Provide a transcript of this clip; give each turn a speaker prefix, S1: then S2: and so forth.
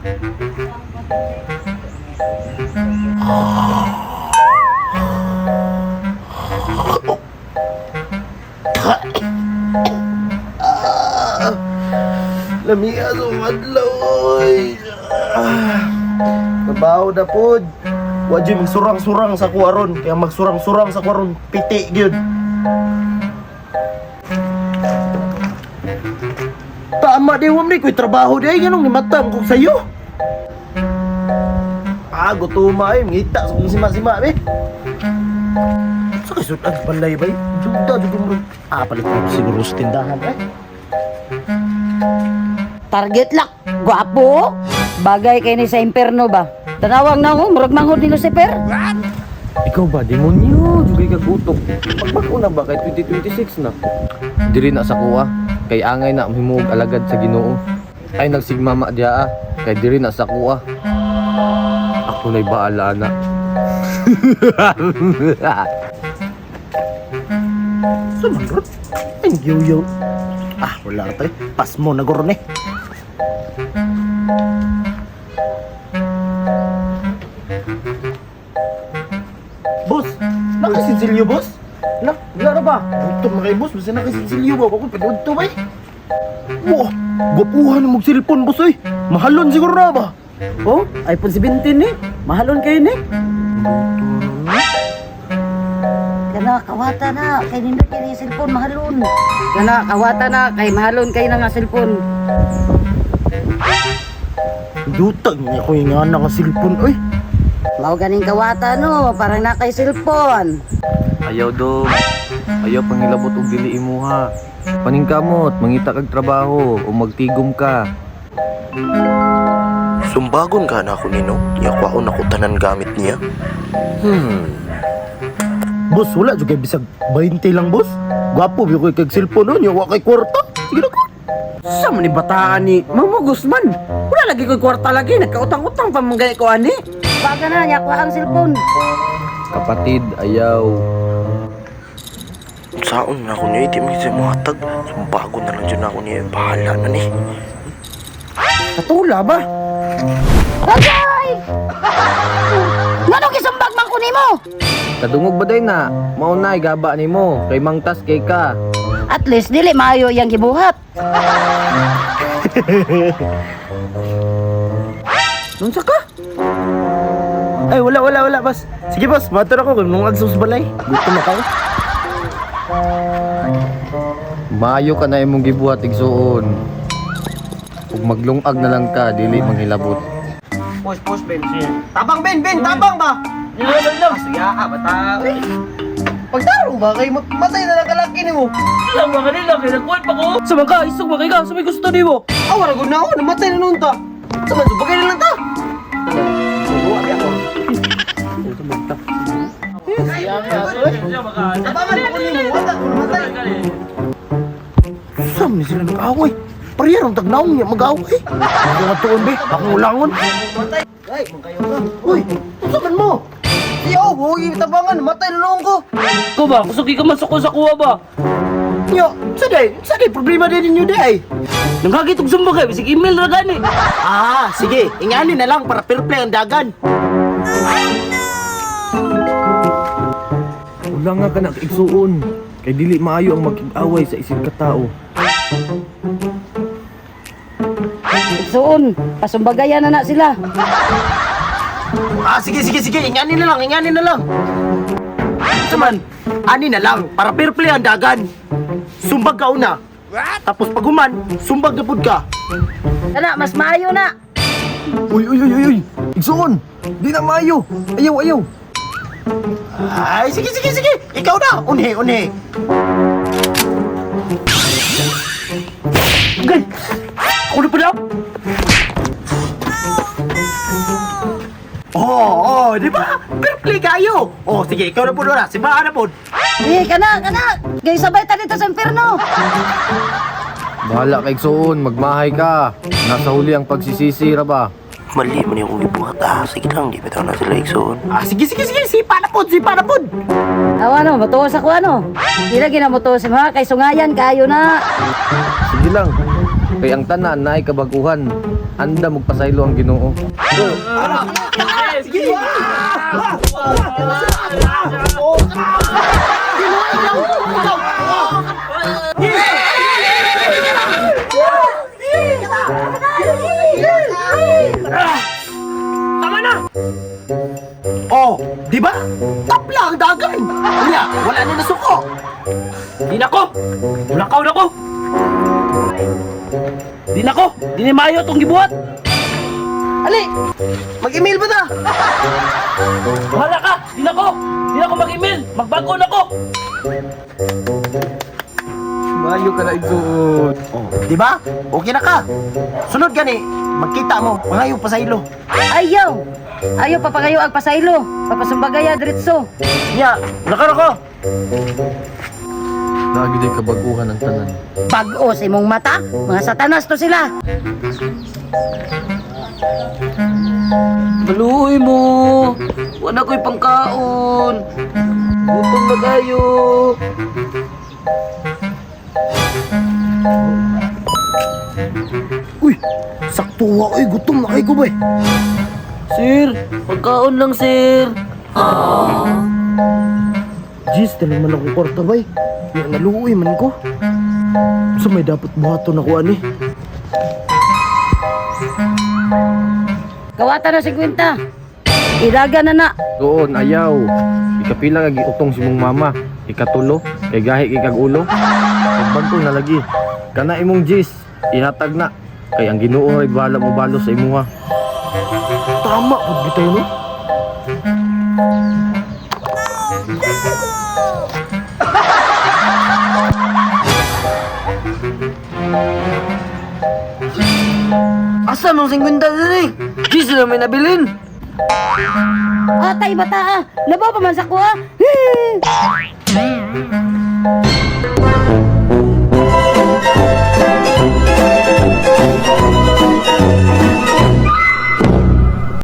S1: Lamia sa madlaw, oy. Ah, trabaho na pod. Wa jud magsurang-surang sa kuwaron. Kaya magsurang-surang sa kuwaron, piti gyud. Tama di wa man ko'y trabaho di ay ganong nimatang ko sayo. Ah, gutuma ay ngita sa kong sima-sima be. Sa kay sudan sa balay bay. Juda jud mo. Ah, palit ko siguro sa tindahan eh.
S2: Target lock. Gwapo. Bagay kay ni sa imperno ba? Tanawang na mo, murag manghod ni Lucifer.
S3: Ikaw ba, demonyo? Jugay ka gutok. Pagbag-o na ba kay 2026 na? Diri na sa kuha. Kay angay na himuog alagad sa Ginoo. Ay nagsigmama diya ah. Kay diri na sa kuha. Ako na'y baala na.
S1: Sa man ron? Ay, yo. Ah, wala ka tayo. Pas mo na goron eh. Boss, nakasinsilyo, boss? Na, wala na ba? Gutom na kayo, boss. Basta nakasinsilyo ba? Ako, panood ba eh? Wah, gwapuhan na mag-cellphone, boss eh. Mahalon siguro na ba?
S4: Oh, iPhone 17 ni. Mahalon kayo ni.
S2: Kana kawata na kay nindot kay ni cellphone mahalon. Kana kawata na kay mahalon kay na nga cellphone.
S1: Dutag niya ko yung nga nga cellphone, oy.
S2: Mao ganing kawata no, parang na kay cellphone.
S3: Ayaw do. Ayaw pangilabot og dili imuha. Paningkamot, mangita kag trabaho o magtigom ka.
S5: Sumbagon ka na ako nino. Niya kwaon ako tanan gamit niya.
S1: Boss, wala jud kay bisag 20 lang, boss. Gwapo bi ko kag cellphone no, niya wa kay kwarta. Sige na ko.
S4: Sa man ni bataan ni Mamugos man. Wala lagi ko'y kwarta lagi. Nagkautang-utang pa man gani ko ani.
S2: Baga na nya kuha ang cellphone.
S3: Kapatid, ayaw.
S5: Saon na ako niya, di man siya muhatag. Sumbagon na lang dyan ako niya. Bahala na ni.
S4: Katula ba?
S2: Agay! Ngano gisumbag man ko nimo?
S3: Kadungog ba day na? Mao na gaba nimo kay mangtas kay ka.
S2: At least dili maayo iyang gibuhat.
S4: Nunsa ka?
S1: Ay, wala, wala, wala, boss. Sige, boss, matur ako kung nung agsos balay. Gutom na kayo.
S3: Maayo ka na imong gibuhat igsuon. Ug maglungag na lang ka dili manghilabot.
S4: Push, push, Ben. Tabang, Ben, Ben, tabang ba? Lang, lang. Suya ka, bata. Pagtaro ba kay matay na lang kalaki nimo.
S6: Alam ba kanila, kinakuan pa ko. Sa mga isog ba kay ka, sa may gusto nimo.
S4: Ah, wala gud na ako, namatay na noon ta. Sa man subagay na lang ta. Tabangan ko nimo, wala ko namatay.
S1: Saan ni sila nag-away? Parehong tagnaong niya mag-away. Ako nga tuon, be. Akong ulangon.
S4: Ay, mangkayo ka.
S1: Uy, unsa man mo?
S4: Yo, huwag tabangan, namatay na noon ko.
S6: Ko ba, kusog ka man sa ko sa kuha ba.
S1: Nyo, sa day, problema din ninyo day.
S6: Nanghagit og sumba kay bisig email ra gani.
S1: Ah, sige, ingani na lang para fair play ang dagan.
S3: Wala nga ka na igsuon. Kay dili maayo ang makig-away sa isip ka tao.
S2: Igsuon, pasumbagayan na na sila.
S1: Ah, sige, sige, sige, ingani na lang, ingani na lang. Saman, ani na lang para fair play ang dagan. Sumbag ka una. Tapos pag human, sumbag na pud ka.
S2: Kana mas maayo na.
S3: Uy, uy, uy, uy, uy. Igsuon! Di na maayo! Ayaw, ayaw!
S1: Ay, sige, sige, sige. Ikaw na. Unhe, unhe. Gay! Ako na pala. Oo, oh, oh, di ba? Fair play kayo. Oh, sige, ikaw na po na. Si Baa na po.
S2: Eh, kana, kana. Gay sabay ta dito sa impierno.
S3: Bahala kay igsuon, magmahay ka. Nasa huli ang pagsisisi ra ba?
S5: Mali man yung gibuhat. Ah, sige lang, di pa na sila igsoon.
S1: Ah, sige, sige, sige. Sipa na po, sipa na po.
S2: Awa no, mutuo sa kuha no. Di lagi na mutuo sa mga kay sungayan kayo na.
S3: Sige lang. Kay ang tanan naay kabaguhan. Anda magpasaylo ang Ginoo.
S1: Oh, di ba? Tapla ang dagan. Unya, wala na nasuko.
S6: Di na ko. Mulakaw na ko. Di na ko. Di ni maayo tong gibuhat.
S4: Ali, mag-email ba ta?
S6: Bahala ka. Di na ko. Di na ko mag-email. Magbago na ko.
S3: Maayo ka na igsuon.
S1: Oh, di ba? Okay na ka. Sunod gani, magkita mo, mangayo pa sa ilo.
S2: Ayaw! Ayaw papagayo ang pasaylo. Papasumbagaya diretso.
S1: Nya, nakaro ko.
S3: Naa gyud ay kabaguhan ang tanan.
S2: Bag-o sa imong mata, mga satanas to sila.
S6: Maluoy mo. Wala ko'y pangkaon. Gutom na kayo.
S1: Uy, sakto wa oy, gutom na kay ko bay.
S6: Sir, pagkaon lang, sir.
S1: Jeez, dala man akong kwarta bay. Nya naluoy man ko. Sa may dapat buhaton ako ani.
S2: Kawata na 50. Ilaga na na.
S3: Doon ayaw. Ikapila ka giutong si mong mama. Ikatulo kay gahi kay kag ulo. Pagbago na lagi. Kana imong jis, ihatag na. Kay ang Ginoo ay bahala mo balo sa imuha.
S1: Tama pud bitay no.
S6: Asa mong 50 diri? Di sila may nabilin.
S2: Atay bata ah. Labaw pa man sa kuha.